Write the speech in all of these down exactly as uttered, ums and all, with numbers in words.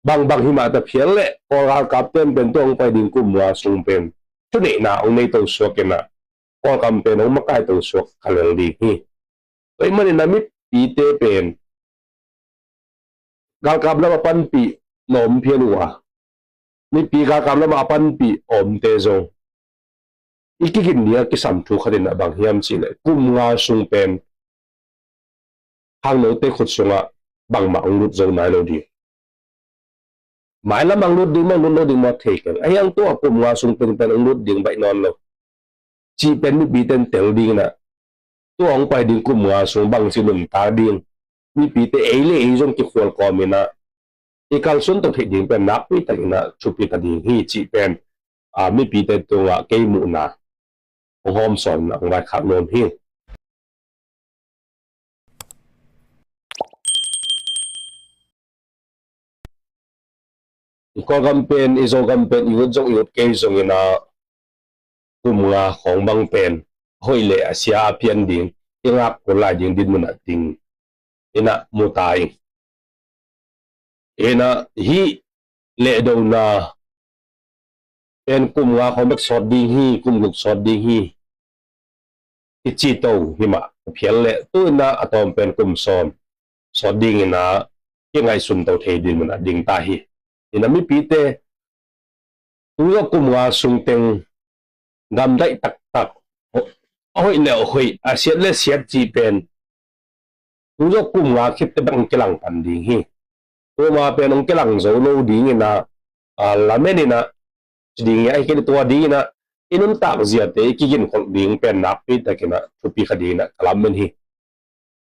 bangbang himah ta phial le Kawl galkap ten pen tua hong pai ding kum nga sung pen thuneihna hong nei to suak inah Kawlgam pen hong makai to suak kha lel ding hi. Tua ahih manin a mipite pen galkap lam a panpih na om phial uh a, mipi galkap lam a panpih a omte zong i kigin ding a kisam thu khat in a bang hiam cih leh kum nga sung pen khangnote khut sungah bangmah hong lut zo nai lo ding. Mailam hong lut ding maw, lut lo ding maw thei keng. Ahi hang tua kum nga sung pengpen hong lut ding baih nawn lo cih pen mipite in tel ding inah tua hong pai ding kum nga sung bangci nuntak ding mipite ei le ei zong kikhual kawm inah i kalsuan to theih ding pen nakpi tak inah thupi kha ding hi cih pen a, mipite tungah kei muhna hong hawmsawn inah hong vaikhak nuam hi. I Kawlgam pen, i Zogam pen, i ut zong i ut kei zong inah kum nga khawng bang pen hoih le a sia a pian ding, i ngak kul lai ding dinmun ah ding inah mu ta ing. Inah hih lehdona pen kum nga khawng bek sawt ding hi, kum guk sawt ding hi i ci to himah phial le tu inah a tawm pen kum sawm sawt ding inah kingaihsun to thei dinmun ah ding ta hi. Inah mipite tu zawh kum nga sung teng gamdaih taktak, a hoih le a hoih, a siat le siat cih pen tu zawh kum nga khit teh bek hong kilang pan ding hi. Tua ma pen hong kilang zo lo ding inah a, lamen inah ci ding hi a, ahi kei leh tua ding inah i nuntak ziate i kiginkholh ding pen nakpi tak inah thupi kha ding inah ka lamen hi.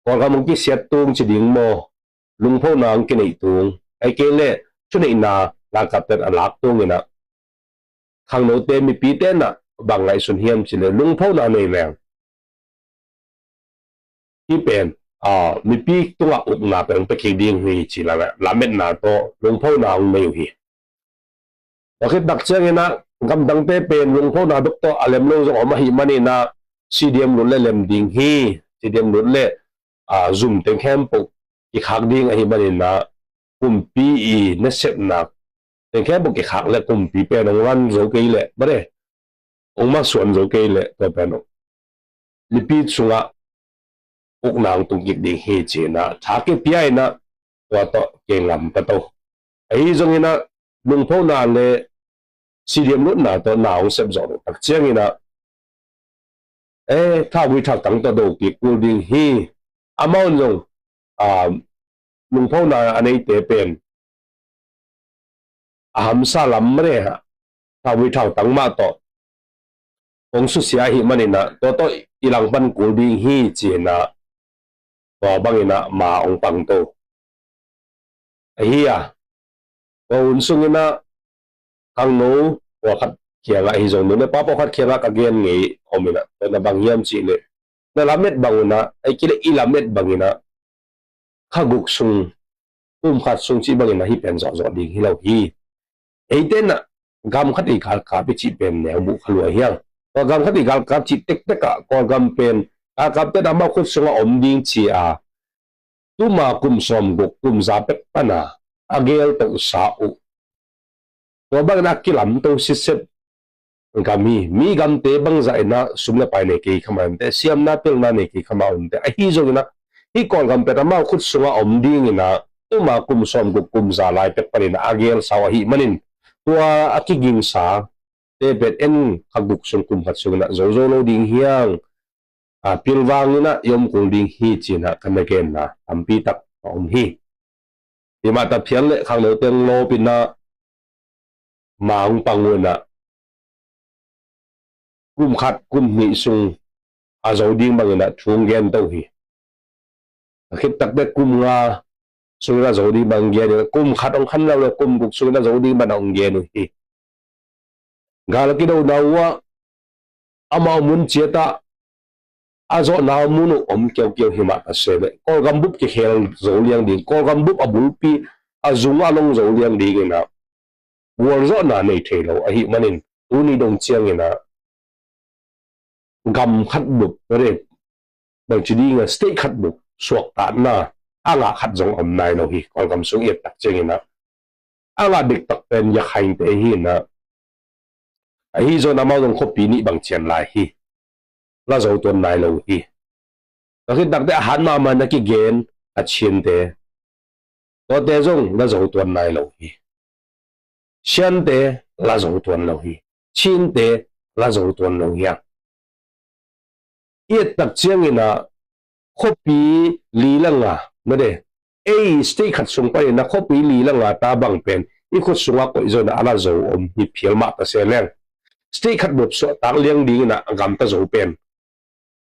Kawlgam hong kisiat tung ci ding maw, lungphona hong kineih tung, ahi kei leh thuneihna galkapten a lak tung inah khangnote mipite inah bang ngaihsun hiam cih leh lungphona nei leng hih pen a, mipi tungah ukna pen hong pia kik ding hi ci la, lametna tawh lungphona hong nei uh hi. Tua khit tak ciang inah gamdangte pen lungphona bek tawh a lem lo zong om ahih man inah C D M lut le lem ding hi. C D M lut le a, zum teng khempeuh kikhak ding ahih man inah kumpi i nasepna teng khempeuh kikhak le kumpi pen hong run zo kei leh, bang e, hong masuan zo kei leh tua pen hong mipi sungah ukna hong tung kik ding hi ci inah tha kipia inah tua tawh kei ngam ka to. Ahi zong inah lungphona le C D M lutna tawh na hong sep zawh loh tak ciang inah eh, thaugui thautang tawh do kik kul ding hi. Amau in zong a, lungphona a neite pen a hamsa lam mah le thaugui thautang mah tawh hong susia ahih man inah tua tawh i langpan kul ding hi ci inah tua bang inah ma hong pang to. Ahi a, tua hun sung inah khangno pawlkhat kiangah ahi zong nu le pa pawlkhat kiangah ka gen ngei om inah tua na bang hiam cih leh na lamet bang unah, ahi kei leh i lamet bang inah kha guk sung, kum khat sung cih bang inah hih pen zawhzawh ding hi lo hi. Eite inah gam khat i galkap i cih pen neu muh kha lua hiang. Tua gam khat i galkap cih tektek ah Kawlgam pen galkapte amau khut sungah om ding ci a, tuma kum sawm guk kum za pek pan a a gel tohsa uh. Tua bangin a kilam to sitset gam hi. Mi gamte bangzah inah sum le pai nei kei kha mah unte, siamna pilna nei kei kha mah unte, ahi zong inah hih Kawlgam pen amau khut sungah om ding inah tuma kum sawm guk kum za lai pek pan inah a gelsa uh ahih manin tua a kigingsa te pen en kha guk sung kum khat sung inah zozo lo ding hiang. A, pilvang inah i om kul ding hi ci inah ka na genna tampi tak a om hi. Himah ta phial le khangno teng lawp inah ma hong pang uh inah kum khat kum nih sung a zo ding bang inah thu hong gen to hi. A khit tak teh kum nga sung inah zo ding bang gen inah kum khat hong khan lo le kum guk sung inah zo ding bang hong gen uh hi. Gal a kidona uh ah amau mun ciat ah a zawhna mun uh om kiaukiau himah ta se leh Kawlgam bup kikhel zo liang ding, Kawlgam bup a bulpi a zung a long zo liang ding inah gualzawhna nei thei lo ahih manin tuni dong ciang inah gam khat bup, bangci ding a state khat bup suaktatna a ngah khat zong om nai lo hi. Kawlgam sung i et tak ciang inah a ngah diktak pen Yakhainte hi inah, ahi zong amau zong khuapi nih bang cian lai hi. La zo tuan nai lo hi. Tua khit takte a hat mahmah na kigen Kachinte, tuate zong la zo tuan nai lo hi. Shante la zo tuan lo hi. Chinte la zo tuan lo hi. A i et tak ciangin ah khuapi li le nga, made, ei state khat sung panin ah khuapi li le nga ta bang pen i khut sungah koih zo inah a la zo om hi phial mah ta se leng, state khat bup suahtak liang dingin ah a gamta zo pen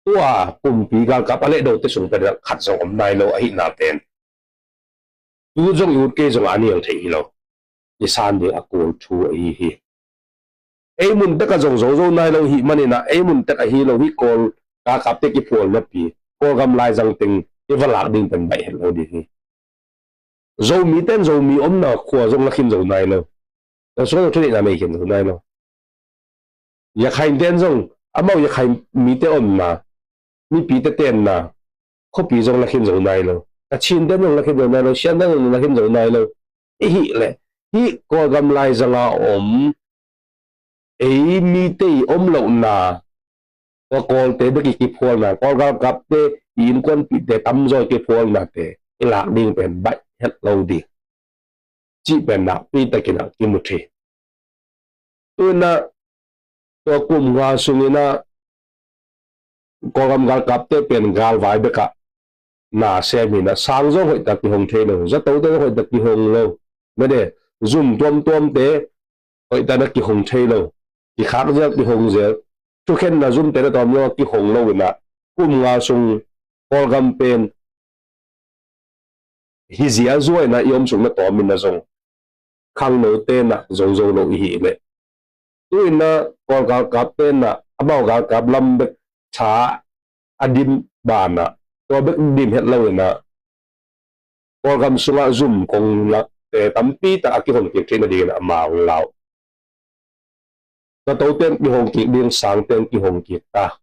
tua kumpi galkap a lehdote sung panin ah khat zong om nai lo ahihna pen tu zong i ut kei zong a nial thei hi lo. I san ding a kul thu ahi hi. Ei mun tek ah zong zo zo nai lo hi manin ah, ei mun tek ahi lo hi, Kawl galkapte kiphual napi Kawlgam laizang teng i va lak ding pen baih het lo ding hi. Zomite in Zomi omna khua zong la khin zo nai lo. Tua sual lo thu neihna nei khin zo nai lo. Yakhainte in zong amau Yakhain mite omna, mipite tenna khuapi zong la khin zo nai lo. Kachinte in zong la khin zo nai lo. Shante in zong la khin zo nai lo. Ahih leh hih Kawlgam laizanga om ei mite i om lohna, tua Kawlte bek i kiphualna, Kawl galkapte i innkuanpihte tamzaw i kiphualnate i lak ding pen baih het lo ding cih pen nakpi takin ah kimu thei. Tu inah tua kum nga sungin ah Kawlgam galkapte pen galvai bekah na sem hi inah, sang zong hoihtak kihong thei lo, zatote zong hoihtak kihong lo, made, zum tuamtuamte hoihtak na kihong thei lo, kikhak zel, kihong zel, thukhenna zumte na tawm zong kihong lo inah, kum nga sung Kawlgam pen hi zia zuai inah i om sung na tawm inah zong khangnote inah zo zo lo i hih leh, tu inah Kawl galkapte inah amau galkap lam bek tha a dim banah, tua bek dim het lo inah Kawlgam sungah zum kong lakte tampi tak a kihong kik theih nadingin ah a ma ong lau. Zatote in kihong kik ding, sangte in kihong kik ta.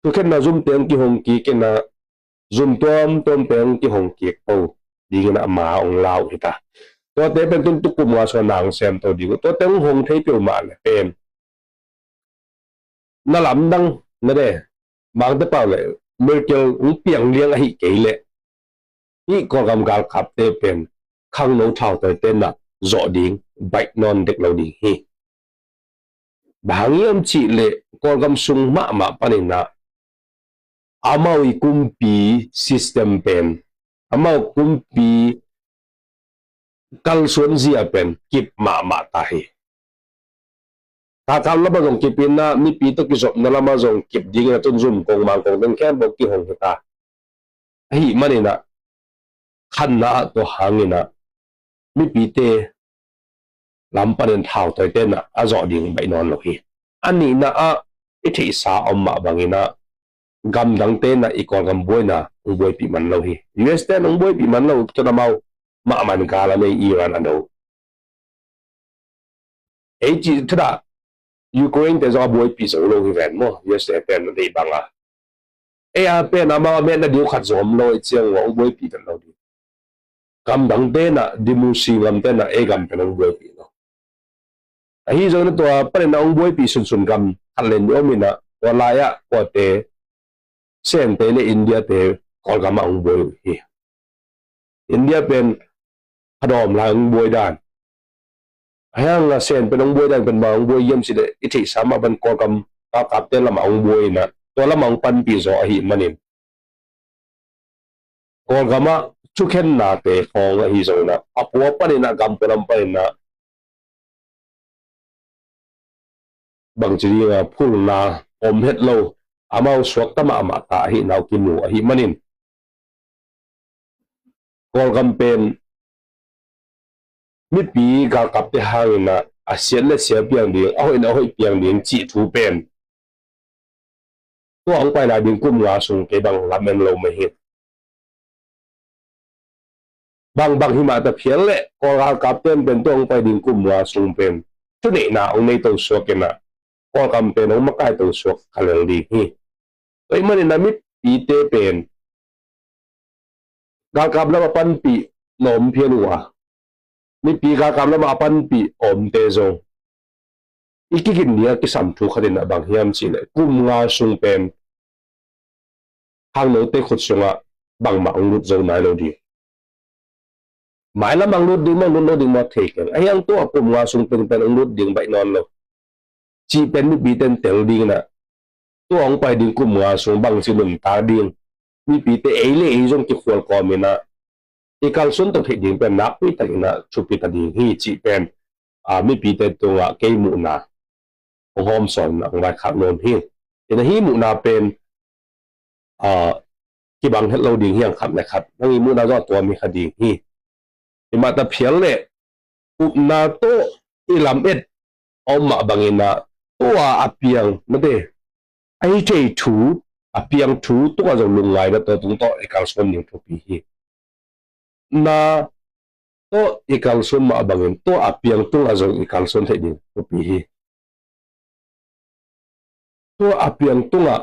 Thukhenna zumte in kihong kik inah, zum tuamtuamte in kihong kik to dingin ah a ma ong lau hi ta. Tuate pen tun tu kum nga sung a na ong sem to ding uh. Tuate ong hong thei peuhmah leh pen na lamdang, na de, Mangte pau le miracle ong piang liang ahih kei leh, hih Kawlgam galkapte pen khangno thautawite inah zawh ding baih nawn dek lo ding hi. Bang hang hiam cih leh Kawlgam sung mahmah panin ah amau i kumpi system pen, amau kumpi kalsuan zia pen kip mahmah ta hi. Galkap lamah zong kip inah, mipi tawh kizopna lamah zong kip dingin ah tun zum kong mang kong teng khempeuh kihong hi ta. Ahih manin ah khatna ah tua hangin ah mipite lam panin thautawite inah a zawh ding baih nawn lo hi. A nihna ah i theihsa om mah bangin ah gamdangte inah i Kawlgam buaina ong buaipih man lo hi. U S te inah ong buaipih man lo, tua amau mahmah in gal a nei, Iran a do. Ei cih thudah Ukraine te zong a buaipih zo lo hi ven maw, U S te pen a deih banga. Ei a pen amau a metna ding uh khat zong om lo, ei ciang uh a ong buaipih pen lo ding. Gamdangte inah, democracy gamte inah ei gam pen ong buaipih lo. Ahi zongin ah tua panin ah ong buaipih sunsun gam khat le nih om inah, tua lai-ah kuate, Sente le India te Kawlgam ah ong buai uh hi. India pen a dawm lai ong buai dan. A hiang a Sen pen ong buai dan pen bang ong buai hiam cih leh i theihsa mah bang Kawlgam galkapte lamah ong buai inah, tua lamah ong panpih zaw ahih manin Kawlgam ah thukhennate khawng ahi zongin ah, a pua panin ah, gam pua lam panin ah, bangci dinga phulna om het lo, amau suakta mahmah ta ahihna uh kimu ahih manin, Kawlgam pen mipi galkapte hangin ah a siat le sia piang ding, a hoih le a hoih piang ding cih thu pen tua hong pai lai ding kum nga sung kei bang lamen lo mah hi. Bangbang hi mah ta phial leh Kawl galkapte in pen tua hong pai ding kum nga sung pen thuneihna hong nei to suak inah, Kawlgam pen hong makai to suak kha lel ding hi. Tua ahih manin ah mipite pen galkap lam a panpih na om phian uh a, mipi galkap lamah a panpih a omte zong i kigin ding a kisam thu khat in ah bang hiam cih leh kum nga sung pen khangnote khut sungah bangmah hong lut zo nai lo ding. Mailam hong lut ding maw, lut lo ding maw thei keng. Ahi hang tua kum nga sung pengpen hong lut ding baih nawn lo cih pen mipite in tel ding in ah, tua hong pai ding kum nga sung bangci nuntak ding, mipite ei le ei zong kikhual kawm in ah i kalsuan tawh theih ding pen nakpi takin ah thupi ta ding hi cih pen, aa, mipite tungah kei muhna hong hawmsawn in ah hong vaikhak nuam hi. Ina hih muhna pen, aa, kibang het lo ding hi hang, khat le khat nang i muhna zong a tuam hi kha ding hi. Hi mah ta phial leh upna tawh i lamet a om mah bangin ah tua a piang, mate, a hi thei thu, a piang thu tungah zong lungngaina tawh tung tawh i kalsuan ding thupi hi. Na tawh i kalsuan mah bangin tua a piang tungah zong i kalsuan theih ding thupi hi. Tua a piang tungah,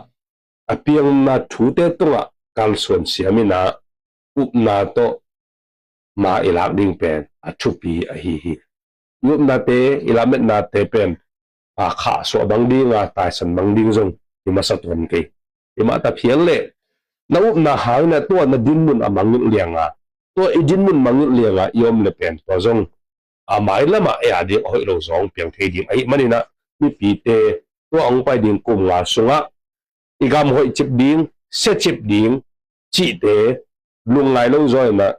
a piangna thute tungah kalsuan siam in ah upna tawh ma i lak ding pen a thupi ahi hi. I upnate, i lametnate pen, a, khahsuah bang ding a, taisan bang ding zong hi masa tuan kei. Hi mah ta phial leh na upna hangin ah tua na dinmun a mangngilh liang a, tua i dinmun mangngilh liang a i om leh pen tua zong a mailam ah ei a ding a hoih lo zaw hong piang thei ding ahih manin ah mipite tua hong pai ding kum nga sungah i gam hoih cip ding, sia cip ding cihte lungngai lo zaw in ah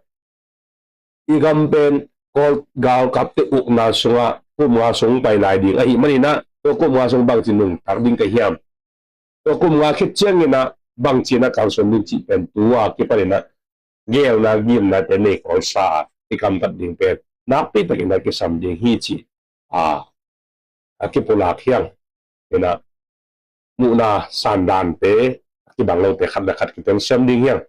i gam pen Kawl galkapte ukna sungah kum nga sung pai lai ding ahih manin ah tua kum nga sung bangci nuntak ding ka hiam, tua kum nga khit ciangin ah bangci in ah kalsuan ding cih pen tu a kipan in ah geelna gimnate nei khawlsa a i kamtat ding pen nakpi takin ah kisam ding hi cih a, a kipulak hi hang. Ina muhna sandante a kibang lote khat le khat kitelsiam ding hi hang.